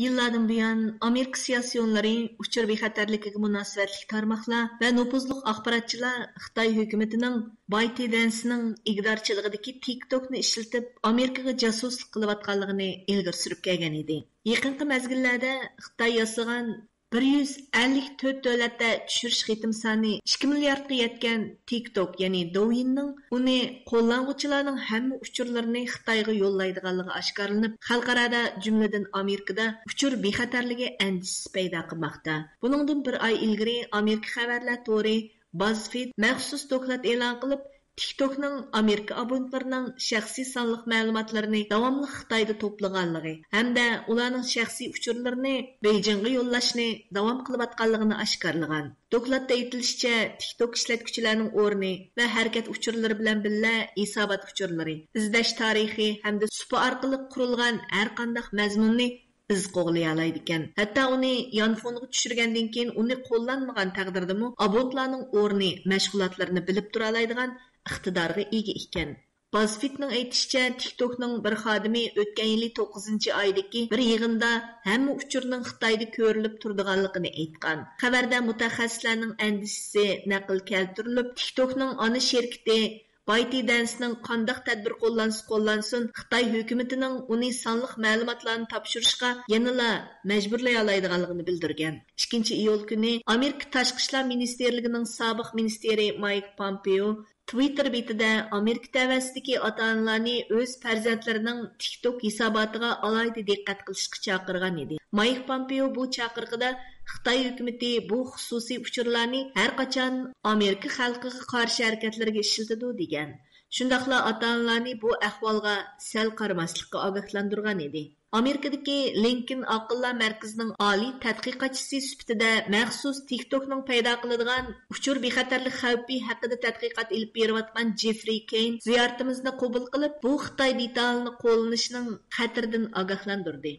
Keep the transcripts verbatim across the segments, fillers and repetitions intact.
يىللاردىن بۇيان، ئامېرىكا سىياسىيونلىرى، ئۇچۇر بىخەتەرلىكىگە مۇناسىۋەتلىك تارماقلار ۋە نوپۇزلۇق ئاخباراتچىلار خىتاي ھۆكۈمىتىنىڭ بايتىدەنسنىڭ ئىگىدارچىلىقىدىكى تىك توكنى ئىشلىتىپ، ئامېرىكىغا جاسۇسلۇق قىلىۋاتقانلىقىنى ئىلگىرى سۈرۈپ كەلگەن ئىدى. يېقىنقى مەزگىللەردە خىتاي ياسىغان بىر يۈز ئەللىك تۆت دۆلەتتە چۈشۈرۈش خېتىم سانى ئىككى مىلياردقا يەتكەن تىك توك، يەنى دوۋيىننىڭ ئۇنى قوللانغۇچىلارنىڭ ھەممە ئۇچۇرلىرىنى خىتايغا يوللايدىغانلىقى ئاشكارىلىنىپ، خەلقئارادا، جۈملىدىن ئامېرىكىدا ئۇچۇر بىخەتەرلىكى ئەندىشىسى پەيدا قىلماقتا. بۇنىڭدىن بىر ئاي ئىلگىرى ئامېرىكا خەۋەرلەر تورى بازفېد مەخسۇس دوكلات ئېلان قىلىپ، تىك توكنىڭ ئامېرىكا ئابونېنتلىرىنىڭ شەخسىي سانلىق مەلۇماتلىرىنى داۋاملىق خىتايدا توپلىغانلىقى ھەمدە ئۇلارنىڭ شەخسىي ئۇچۇرلىرىنى بېيجىڭغا يوللاشنى داۋام قىلىۋاتقانلىقىنى ئاشكارىلىغان. دوكلاتتا ئېيتىلىشىچە، تىك توك ئىشلەتكۈچىلەرنىڭ ئورنى ۋە ھەرىكەت ئۇچۇرلىرى بىلەن بىللە ھېسابات ئۇچۇرلىرى، ئىزدەش تارىخى ھەمدە سۇپا ئارقىلىق قۇرۇلغان ھەرقانداق مەزمۇننى ئىز قوغلىيالايدىكەن. ھەتتا ئۇنى يانفونغا چۈشۈرگەندىن كېيىن ئۇنى قوللانمىغان تەقدىردىمۇ ئابونېنتلارنىڭ ئورنى، مەشغۇلاتلىرىنى بىلىپ تۇرالايدىغان ئىقتىدارغا ئىگە ئىكەن. بازفېدنىڭ ئېيتىشىچە، تىك توكنىڭ بىر خادىمى ئۆتكەن يىلى توققۇزىنچى ئايدىكى بىر يىغىندا ھەممە ئۇچۇرنىڭ خىتايدا كۆرۈلۈپ تۇرىدىغانلىقىنى ئېيتقان. خەۋەردە مۇتەخەسسىسلەرنىڭ ئەندىشىسى نەقىل كەلتۈرۈلۈپ، تىك توكنىڭ ئانا شىركىتى بايتىدەنسنىڭ قانداق تەدبىر قوللانسا قوللانسۇن، خىتاي ھۆكۈمىتىنىڭ ئۇنى سانلىق مەلۇماتلارنى تاپشۇرۇشقا يەنىلا مەجبۇرلىيالايدىغانلىقىنى بىلدۈرگەن. ئىككىنچى ئىيۇل كۈنى ئامېرىكا تاشقى ئىشلار مىنىستىرلىكىنىڭ سابىق مىنىستىرى مايك پومپېئو تۋىتتېر بېتىدە ئامېرىكا تەۋەسىدىكى ئاتا-ئانىلارنى ئۆز پەرزەنتلىرىنىڭ تىك توك ھېساباتىغا ئالاھىدە دىققەت قىلىشقا چاقىرغان ئىدى. مايك پومپېئو بۇ چاقىرىقىدا خىتاي ھۆكۈمىتى بۇ خۇسۇسىي ئۇچۇرلارنى ھەرقاچان ئامېرىكا خەلقىگە قارشى ھەرىكەتلەرگە ئىشلىتىدۇ، دېگەن. شۇنداقلا ئاتا-ئانىلارنى بۇ ئەھۋالغا سەل قارىماسلىققا ئاگاھلاندۇرغان ئىدى. ئامېرىكىدىكى لىنكولن ئاقىللار مەركىزىنىڭ ئالىي تەتقىقاتچىسى سۈپىتىدە مەخسۇس تىك توكنىڭ پەيدا قىلىدىغان ئۇچۇر بىخەتەرلىك خەۋپى ھەققىدە تەتقىقات ئېلىپ بېرىۋاتقان جېفرىي كېين زىيارىتىمىزنى قوبۇل قىلىپ، بۇ خىتاي دېتالىنى قوللىنىشنىڭ خەتىرىدىن ئاگاھلاندۇردى.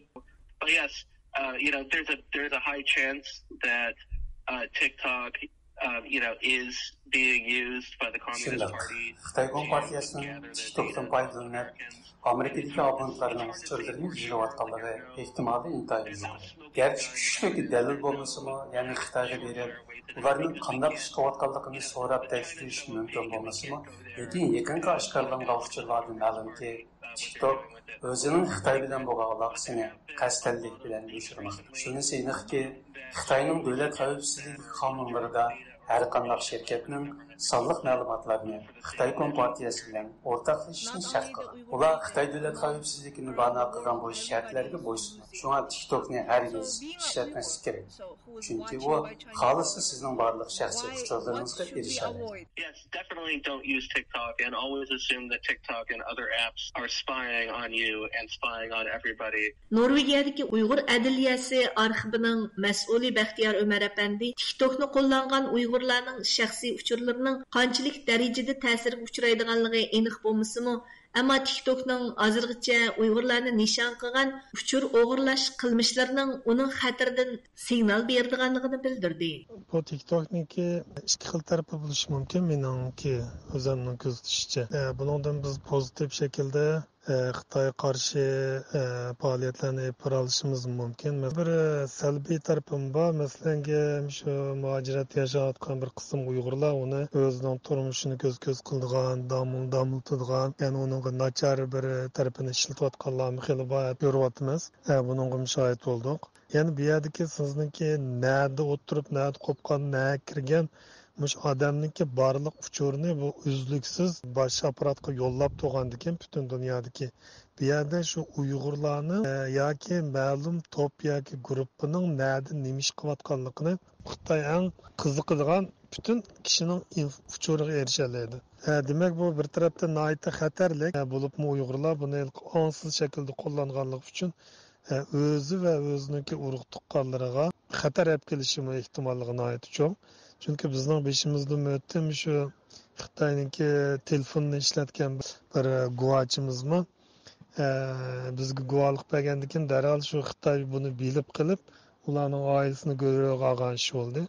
But yes, uh, you know, there's a there's a high chance that uh, TikTok, uh, you know, is being used by the Communist شۇنداق. Party خىتاي كومپارتىيەسىنىڭ تىك توكتىن پايدىلىنىپ، ئامېرىكىدىكى ئابونېنتلارنىڭ ئۇچۇرلىرىنى ئىزدەۋاتقانلىقى ئېھتىمالى ئىنتايىن يۇقىرى. گەرچە كۈچلۈك دەلىل بولمىسىمۇ، يەنى خىتايغا بېرىپ، ئۇلارنىڭ قانداق ئىش قىلىۋاتقانلىقىنى سوراپ تەكشۈرۈش مۇمكىن بولمىسىمۇ، لېكىن يېقىنقى ئاشكارىلانغان ئۇچۇرلاردىن مەلۇمكى، تىك توك ئۆزىنىڭ خىتاي بىلەن بولغان ئالاقىسىنى قەستەنلىك بىلەن يوشۇرماقتا. شۇنىسى ئېنىقكى، خىتاينىڭ دۆلەت خەۋپسىزلىكى قانۇنلىرىدا ھەر قانداق شىركەتنىڭ سانلىق مەلۇماتلارنى خىتاي كومپارتىيەسى بىلەن ئورتاقلىشىشنى شەرت قىلغان. ئۇلار خىتاي دۆلەت خەۋپسىزلىكىنى بانە قىلغان بۇ شەرتلەرگە بويسۇنىدۇ. شۇڭا تىك توكنى ھەرگىز ئىشلەتمەسلىك كېرەك. چۈنكى ئۇ خالىسا سىزنىڭ بارلىق شەخسىي ئۇچۇرلىرىڭىزغا ئېرىشەلەيدۇ. Yes, definitely don't use TikTok and always assume that TikTok and other apps are spying on you and spying on everybody. نورۋېگىيەدىكى ئۇيغۇر ئەدلىيەسى ئارخىپىنىڭ مەسئۇلى بەختىيار ئۆمەر ئەپەندى تىك توكنى قوللانغان ئۇيغۇرلارنىڭ شەخسىي ئۇچۇرلىرىنىڭ قانچىلىك دەرىجىدە تەسىرگە ئۇچرايدىغانلىقى ئېنىق بولمىسىمۇ، ئەمما تىك توكنىڭ ھازىرغىچە ئۇيغۇرلارنى نىشان قىلغان ئۇچۇر ئوغرىلاش قىلمىشلىرىنىڭ ئۇنىڭ خەتىرىدىن سىگنال بېرىدىغانلىقىنى بىلدۈردى. بۇ تىك توكنىڭكى ئىككى خىل تەرىپى بولۇشى مۇمكىن، مېنىڭكى ئۆزۈمنىڭ كۆزىتىشىچە. ئە، بۇنىڭدىن بىز پوزىتىپ شەكىلدە، ئە، خىتايغا قارشى، ئە، پائالىيەتلەرنى ئېلىپ بارالىشىمىز مۇمكىن. بىر سەلبىي تەرىپىمۇ بار. مەسىلەنكى، شۇ مۇھاجىرەتتە ياشاۋاتقان بىر قىسىم ئۇيغۇرلار ئۇنى ئۆزىنىڭ تۇرمۇشىنى كۆز-كۆز قىلىدىغان، دامول-دامولىتىدىغان، يەنى ئۇنىڭغا ناچار بىر تەرىپىنى ئىشلىتىۋاتقانلارمۇ خېلى بار، كۆرۈۋاتىمىز. ئە، بۇنىڭغىمۇ شاھىت بولدۇق. يەنى بۇ يەردىكى سىزنىڭكى نەدە ئولتۇرۇپ، نەدە قوپقان، نەگە كىرگەن، مۇشۇ ئادەمنىڭكى بارلىق ئۇچۇرىنى بۇ ئۈزلۈكسىز باش ئاپپاراتقا يوللاپ تۇرغاندىكىن، پۈتۈن دۇنيادىكى بۇ يەردە شۇ ئۇيغۇرلارنى، ئە، ياكى مەلۇم توپ ياكى گۇرۇپپىنىڭ نەدە نېمە ئىش قىلىۋاتقانلىقىنى خىتاي ئەڭ قىزىقىدىغان پۈتۈن كىشىنىڭ ئىنف-، ئۇچۇرىغا ئېرىشەلەيدۇ. ئە، دېمەك، بۇ بىر تەرەپتىن ناھايىتى خەتەرلىك، ئە، بولۇپمۇ ئۇيغۇرلار بۇنى ھېلىقى ئاڭسىز شەكىلدە قوللانغانلىقى ئۈچۈن، ئە، ئۆزى ۋە ئۆزىنىڭكى ئۇرۇق تۇغقانلىرىغا خەتەر ئەپ كېلىشىمۇ ئېھتىماللىقى ناھايىتى چوڭ. چۈنكى بىزنىڭ بېشىمىزدىن ئۆتتى، مۇشۇ خىتاينىڭكى تېلېفوننى ئىشلەتكەن بىر گۇۋاچىمىزمۇ، ئە، بىزگە گۇۋاھلىق بەرگەندىن كېيىن دەرھال شۇ خىتاي بۇنى بىلىپ قېلىپ، ئۇلارنىڭ ئائىلىسىنى گۆرۈگە ئالغان ئىش بولدى.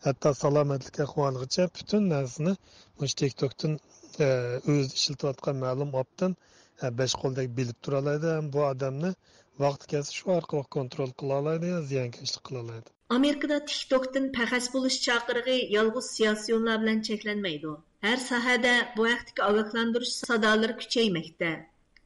ھەتتا سالامەتلىك ئەھۋالىغىچە پۈتۈن نەرسىنى مۇشۇ تىك توكتىن، ئە، ئۆزى ئىشلىتىۋاتقان مەلۇم ئاپتىن، ئە، بەش قولدەك بىلىپ تۇرالايدۇ ھەم بۇ ئادەمنى ۋاقتى كەلسە شۇ ئارقىلىق كونترول قىلالايدۇ يا زىيانكەشلىك قىلالايدۇ. ئامېرىكىدا تىك توكتىن پەخەس بولۇش چاقىرىقى يالغۇز سىياسىيونلار بىلەن چەكلەنمەيدۇ. ھەر ساھەدە بۇ ھەقتىكى ئاگاھلاندۇرۇش سادالىرى كۈچەيمەكتە.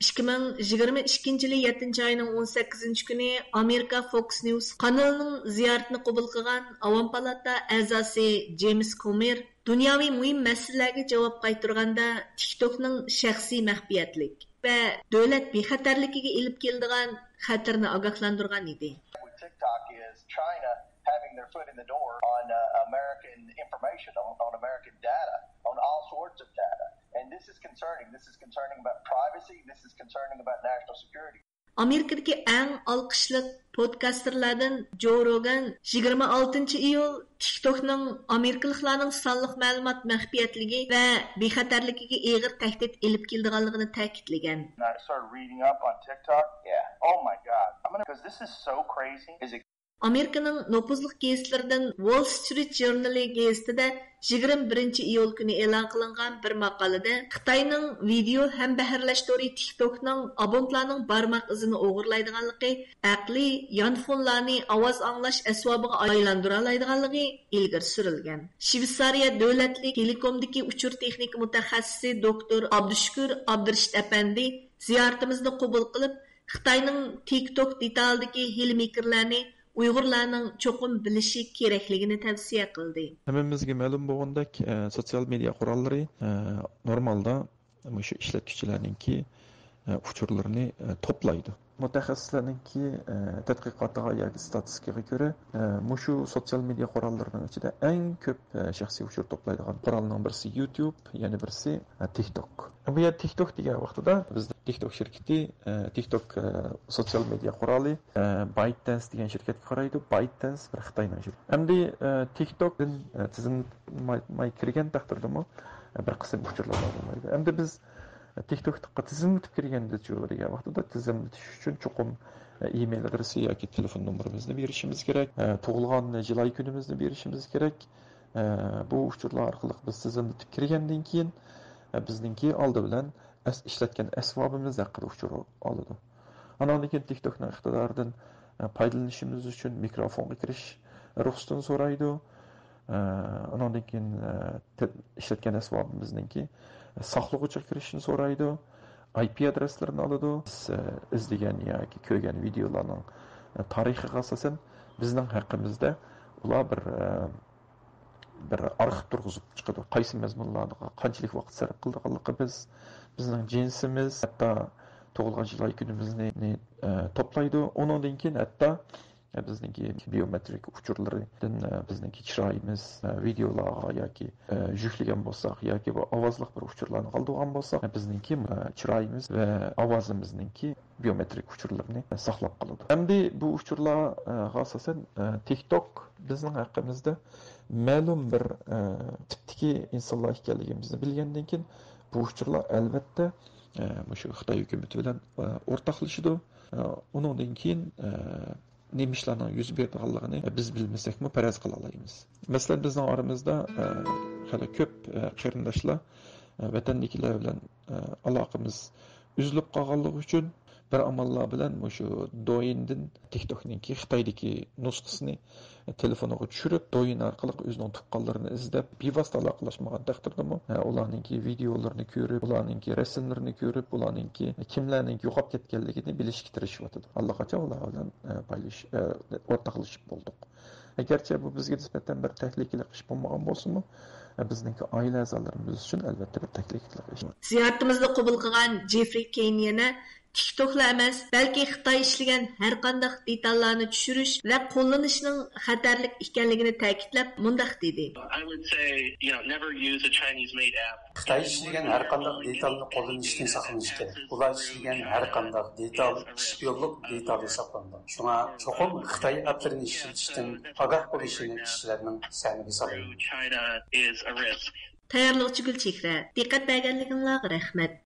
ئىككى مىڭ يىگىرمە ئىككىنچى يىلى يەتتىنچى ئاينىڭ ئون سەككىزىنچى كۈنى ئامېرىكا فوكس نيۇس قانىلىنىڭ زىيارىتىنى قوبۇل قىلغان ئاۋام پالاتا ئەزاسى جېيمس كومېر دۇنياۋى مۇھىم مەسىلىلەرگە جاۋاب قايتۇرغاندا تىك توكنىڭ شەخسىي مەخپىيەتلىك ۋە دۆلەت بىخەتەرلىكىگە ئېلىپ كېلىدىغان خەتىرىنى ئاگاھلاندۇرغان ئىدى. With TikTok is China having their foot in the door on uh, American information, on, on American data, on all sorts of data. And this is concerning. This is concerning about privacy. This is concerning about national security. ئامېرىكىدىكى ئەڭ ئالقىشلىق پودكاستېرلاردىن جو روگان يىگىرمە ئالتىنچى ئىيۇل تىك توكنىڭ ئامېرىكىلىقلارنىڭ سانلىق مەلۇمات مەخپىيەتلىكى ۋە بىخەتەرلىكىگە ئېغىر تەھدىت ئېلىپ كېلىدىغانلىقىنى تەكىتلىگەن. And I started reading up on TikTok. Yeah. Oh my God. I'm gonna, because this is so crazy. Is it ئامېرىكىنىڭ نوپۇزلۇق گېزىتلىرىدىن ۋول سترىت ژۇرنىلى گېزىتىدە يىگىرمە بىرىنچى ئىيۇل كۈنى ئېلان قىلىنغان بىر ماقالىدە خىتاينىڭ ۋىدېئو ھەمبەھىرلەش تورى تىك توكنىڭ ئابونتلارنىڭ بارماق ئىزىنى ئوغرىلايدىغانلىقى، ئەقلىي يانفونلارنى ئاۋاز ئاڭلاش ئەسۋابىغا ئايلاندۇرالايدىغانلىقى ئىلگىرى سۈرۈلگەن. شۋېتسارىيە دۆلەتلىك تېلېكومدىكى ئۇچۇر تېخنىكا مۇتەخەسسىسى دوكتور ئابدۇشۈكۈر ئابدۇرېشىت ئەپەندى زىيارىتىمىزنى قوبۇل قىلىپ، خىتاينىڭ تىك توك دېتالىدىكى ھىيلە-مىكىرلەرنى ئۇيغۇرلارنىڭ چوقۇم بىلىشى كېرەكلىكىنى تەۋسىيە قىلدى. ھەممىمىزگە مەلۇم بولغاندەك، ئە، سوتسىيال مېدىيا قوراللىرى، ئە، نورمالدا مۇشۇ ئىشلەتكۈچىلەرنىڭكى، ئە، ئۇچۇرلىرىنى، ئە، توپلايدۇ. مۇتەخەسسىسلەرنىڭكى، ئە، تەتقىقاتىغا ياكى ستاتىستىكىغا كۆرە، ئە، مۇشۇ سوتسىيال مېدىيا قوراللىرىنىڭ ئىچىدە ئەڭ كۆپ، ئە، شەخسىي ئۇچۇر توپلايدىغان قورالنىڭ بىرسى يۇتيۇب، يەنە بىرسى، ئە، تىك توك. بۇ يەردە تىك توك دېگەن ۋاقتىدا بىز تىك توك شىركىتى، ئە، تىك توك، ئە، سوتسىيال مېدىيا قورالى، ئە، بايتدەنس دېگەن شىركەتكە قارايدۇ. بايتدەنس بىر خىتاينىڭ شىركىتى. ئەمدى، ئە، تىك توكتىن، ئە، تىزىملىتىپ كىرگەن تەقدىردىمۇ، ئە، بىر قىسىم ئۇچۇرلار بولمايدۇ. ئەمدى بىز، ئە، تىك توكقا تىزىملىتىپ كىرگەندىچۇ دېگەن ۋاقتىدا تىزىملىتىش ئۈچۈن چوقۇم، ئە، ئىمېيل ئادرېسى ياكى تېلېفون نومۇرىمىزنى بېرىشىمىز كېرەك، ئە، تۇغۇلغان يىل ئاي كۈنىمىزنى بېرىشىمىز كېرەك. ئە، بۇ ئۇچۇرلار ئارقىلىق بىز تىزىملىتىپ كىرگەندىن كېيىن، ئە، بىزنىڭكى ئالدى بىلەن ئەس-، ئىشلەتكەن ئەسۋابىمىز ھەققىدە ئۇچۇر ئالىدۇ. ئاناندىن كېيىن تىك توكنىڭ ئىقتىدارىدىن، ئە، پايدىلىنىشىمىز ئۈچۈن مىكروفونغا كىرىش رۇخسىتىنى سورايدۇ. ئە، ئاناندىن كېيىن، ئە، تە-، ئىشلەتكەن ئەسۋابىمىزنىڭكى ساقلىغۇچىغا كىرىشىنى سورايدۇ. ئاي پى ئادرېسلىرىنى ئالىدۇ. بىز، ئە، ئىزدىگەن ياكى كۆرگەن ۋىدېئولارنىڭ، ئە، تارىخىغا ئاساسەن بىزنىڭ ھەققىمىزدە ئۇلار بىر، ئە، بىر ئارخىپ تۇرغۇزۇپ چىقىدۇ. قايسى مەزمۇنلارغا قانچىلىك ۋاقىت سەرپ قىلىدىغانلىقىمىز، بىزنىڭ جىنسىمىز، ھەتتا تۇغۇلغان يىل ئاي كۈنىمىزنى، ئە، توپلايدۇ. ئۇنىڭدىن كېيىن ھەتتا، ئە، بىزنىڭكى بىيومېترىك ئۇچۇرلىرىدىن، ئە، بىزنىڭكى چىرايىمىز، ئە، ۋىدېئولارغا ياكى، ئە، يۈكلىگەن بولساق ياكى بۇ ئاۋازلىق بىر ئۇچۇرلارنى قالدۇرغان بولساق، ئە، بىزنىڭكى، ئە، چىرايىمىز ۋە ئاۋازىمىزنىڭكى بىيومېترىك ئۇچۇرلىرىنى ساقلاپ قالىدۇ. ئەمدى بۇ ئۇچۇرلارغا ئاساسەن، ئە، تىك توك بىزنىڭ ھەققىمىزدە مەلۇم بىر، ئە، تىپتىكى ئىنسانلار ئىكەنلىكىمىزنى بىلگەندىن كېيىن، بۇ ئۇچۇرلار ئەلۋەتتە، ئە، مۇشۇ خىتاي ھۆكۈمىتى بىلەن، ئە، ئورتاقلىشىدۇ. ئە، ئۇنىڭدىن كېيىن، ئە، نېمە ئىشلارنىڭ يۈز بېرىدىغانلىقىنى بىز بىلمىسەكمۇ پەرەز قىلالايمىز. مەسىلەن، بىزنىڭ ئارىمىزدا، ئە، خېلى كۆپ، ئە، قېرىنداشلار، ئە، ۋەتەندىكىلەر بىلەن، ئە، ئالاقىمىز ئۈزۈلۈپ قالغانلىقى ئۈچۈن بىر ئاماللار بىلەن مۇشۇ دويىندىن تىك توكنىڭكى خىتايدىكى نۇسخىسىنى تېلېفونىغا چۈشۈرۈپ، دويىن ئارقىلىق ئۆزىنىڭ تۇغقانلىرىنى ئىزدەپ، بىۋاسىتە ئالاقىلاشمىغان تەقدىردىمۇ، ئە، ئۇلارنىڭكى ۋىدېئولىرىنى كۆرۈپ، ئۇلارنىڭكى رەسىملىرىنى كۆرۈپ، ئۇلارنىڭكى كىملەرنىڭكى يوقاپ كەتكەنلىكىنى بىلىشكە تىرىشىۋاتىدۇ. ئاللىقاچان ئۇلار بىلەن، ئە، پايلىش-، ئە، ئورتاقلىشىپ بولدۇق. گەرچە بۇ بىزگە نىسبەتەن بىر تەھلىكىلىك ئىش بولمىغان بولسىمۇ، بىزنىڭكى ئائىلە ئەزالىرىمىز ئۈچۈن ئەلۋەتتە بىر تەھلىكىلىك ئىش. زىيارىتىمىزنى قوبۇل قىلغان جېفرى كېين يەنە تىك توكلا ئەمەس، بەلكى خىتاي ئىشلىگەن ھەرقانداق دېتاللارنى چۈشۈرۈش ۋە قوللىنىشنىڭ خەتەرلىك ئىكەنلىكىنى تەكىتلەپ مۇنداق دېدى. I would say, you know, never use a Chinese made app. خىتاي ئىشلىگەن ھەرقانداق دېتالنى قوللىنىشتىن ساقلىنىش كېرەك. ئۇلار ئىشلىگەن ھەرقانداق دېتال شپىيونلۇق دېتال ھېسابلىنىدۇ. شۇڭا چوقۇم خىتاي ئەپلىرىنى ئىشلىتىشتىن ئاگاھ بولۇشىنى كىشىلەرنىڭ سەمىگە سالىمەن. China is a risk. تەييارلىغۇچى گۈلچېھرە، دىققەت بەرگەنلىكىڭلارغا رەھمەت.